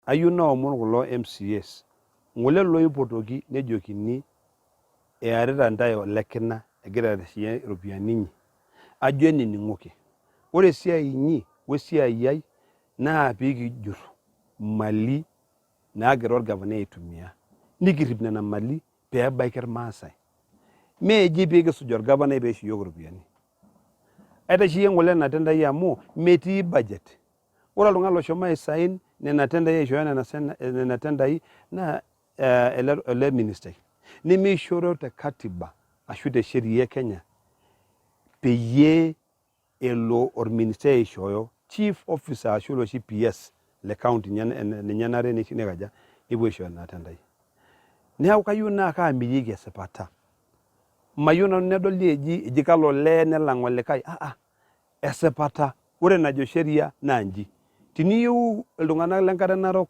Ayieu naomon kulo MCAs ng'ole loipotoki nejokini earita ntae ole kina egira aitasheyie iropiyiani inyi, ajo enining'oki. Ore esiai inyi we siai ai naa pee kijurr mali naagira olgavanai aitumia nikirrip nena mali pee ebaiki ilmaasai. Mee eji pee kisuj olgavanai pee eisho iyiook iropiyiani. Aitasheyie ng'ole nena tendai amu metii budget. Ore oltung'ani loshomo aisain nena tendai aishooyo nena tendai naa ele ministai nemeishooro te katiba ashu te sheria e Kenya peyie elo orministai aishooyo chief officer ashu oloshi PS le county ninye enare neikaja nepuo aishooyo nena tendai. Neeku kayieu naa kaamirieki esipata. Mayieu nanu nedoli eji kalo lee nelang olikae Esipata, ore enajo sheria naa nji, tiniyieu iltung'anak le Nkare Narok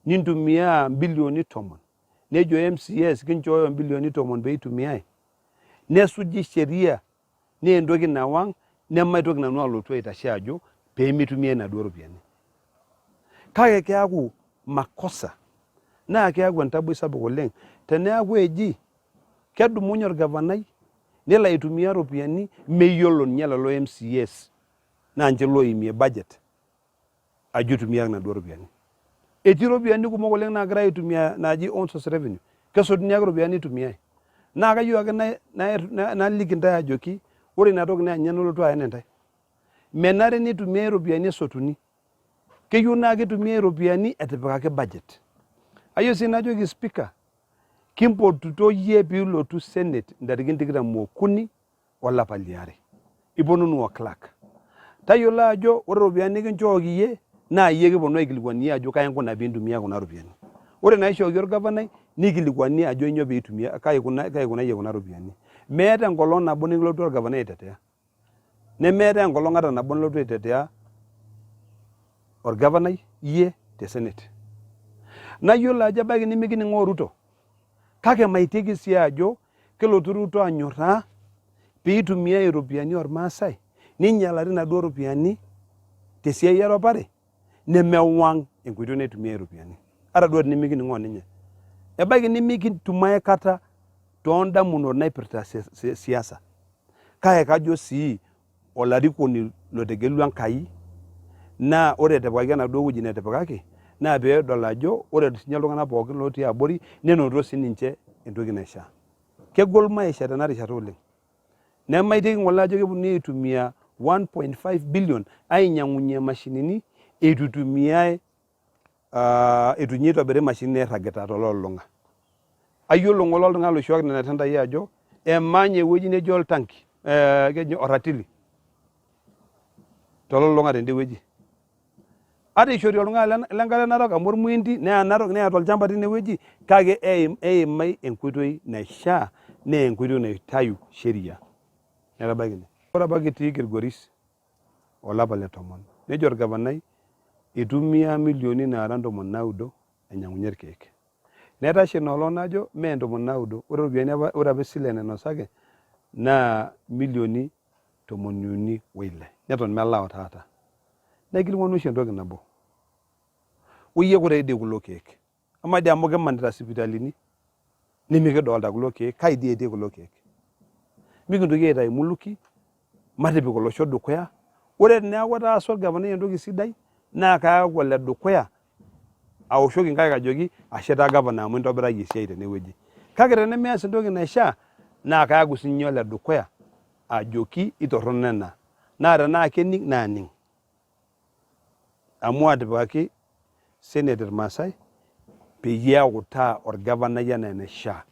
nintumia mbilioni tomon, nejo MCAs kinchooyo mbilioni tomon pee eitumiai, nesuji sheria naa entoki nawang nemaitoki nanu alotu aitashe ajo pee meitumiai inaduo ropiyiani. Kake keaku makosa naa keaku entaboi sapuk oleng teneaku eji kedumunye orgavanai nelo aitumia iropiyiani meyiolo ninye lelo MCAs naa ninche loimie budget ajo itumiaki inaduo ropiyiani. Etii iropiyiani kumok oleng naagirai aitumia naaji own source revenue, kesotuni ake iropiyiani nitumiai. Naa kayieu ake naliki intae ajoki ore ina toki naa ninye nalotu aen intae. Menare nitumiai iropiyiani esotuni, keyieu naa kitumiai iropiyiani etipikaki budget. Ayieu sii najoki speaker Kimpotuto iyie pee ilotu senate ntarikini 23 olapa liare. Iponunu o clerk. Tayiolo ajo ore iropiyiani nikinchooki iyie naa iyie kiponu aikilikuan iyie ajo kai inkuna pee intumia kuna ropiyiani. Ore naishooki olgavanai nikilikuani ajo nyoo pee itumia kai ikunayie kuna ropiyiani. Meeta enkolong nabo nikilotu olgavanai aitetea. Nemeetae enkolong ata nabo nilotu aitetea orgavanai iyie te senate. Nayiolo ajo ebaiki nimikining'oo Ruto kake maiteki sii ajo kelotu Ruto anyorraa piitumiae iropiyiani ormaasai ninyialari inaduo ropiyiani tesiai eropare nemewang enkoitoi naitumiae iropiyiani ata duo tenimikining'oo ninye. Ebaiki nimikitum aikata toondamunot naipirta siasa Kake kajo sii olarikoni lotegelua Enkai naa ore etipikaki enaduo wueji netipikaki naa pee edol ajo ore sinye iltung'anak pookin lotii abori nenoto sininche entoki naishaa. Kegol maisha tena rishata oleng'. Nemaiteki ng'ole ajo keponunui aitumia 1.5 billion ainyang'unye imashinini eitu itumiae eitu ninye eitobiri imashinini nairragita tololulung'a. Ayiolo ng'ole oltung'ani loishooki nena tendai ajo emanya ewueji neji oltanki keji orratili tololulung'a tende wueji. Ata eishori oltung'ani le Nkare Narok amu ormuindi neya Narok neeta olchamba tine wueji kake eimai enkoitoi naishaa naa enkoitoi naitayu sheria netabaiki ine. Ore apa kitii Kilgoris olapa le tomon nejo orgavanai eitumia milioni naara ntomoni naudo ainyang'unye irkeek. Naitashe ina olong najo mee ntomoni naudo, ore iropiyiani apa ore apa esile nainosaki naa milioni tomoniuni oile neton melao taata. Naikilikuanu oshi entoki nabo, oyie koree dii kulo keek? Amaa dii amu kimanita sipitalini nimikidolta kulo keek, kai dii etii kulo keek? Mikintoki aitayu imuluki, matipik olosho dukuya. Ore teneeku etaasa orgavanai entoki sidai naa kaaku oledukuya aoshoki inkaik ajoki ashe taa gavana amu intobirayie esiai tenewueji. Kake tenemias entoki naishaa naa kaaku sinye oledukuya ajoki itorrono ena. Naa tenaa kening naaning amu atipikaki senate irmaasai peyie eutaa orgavanai enaa enaishaa.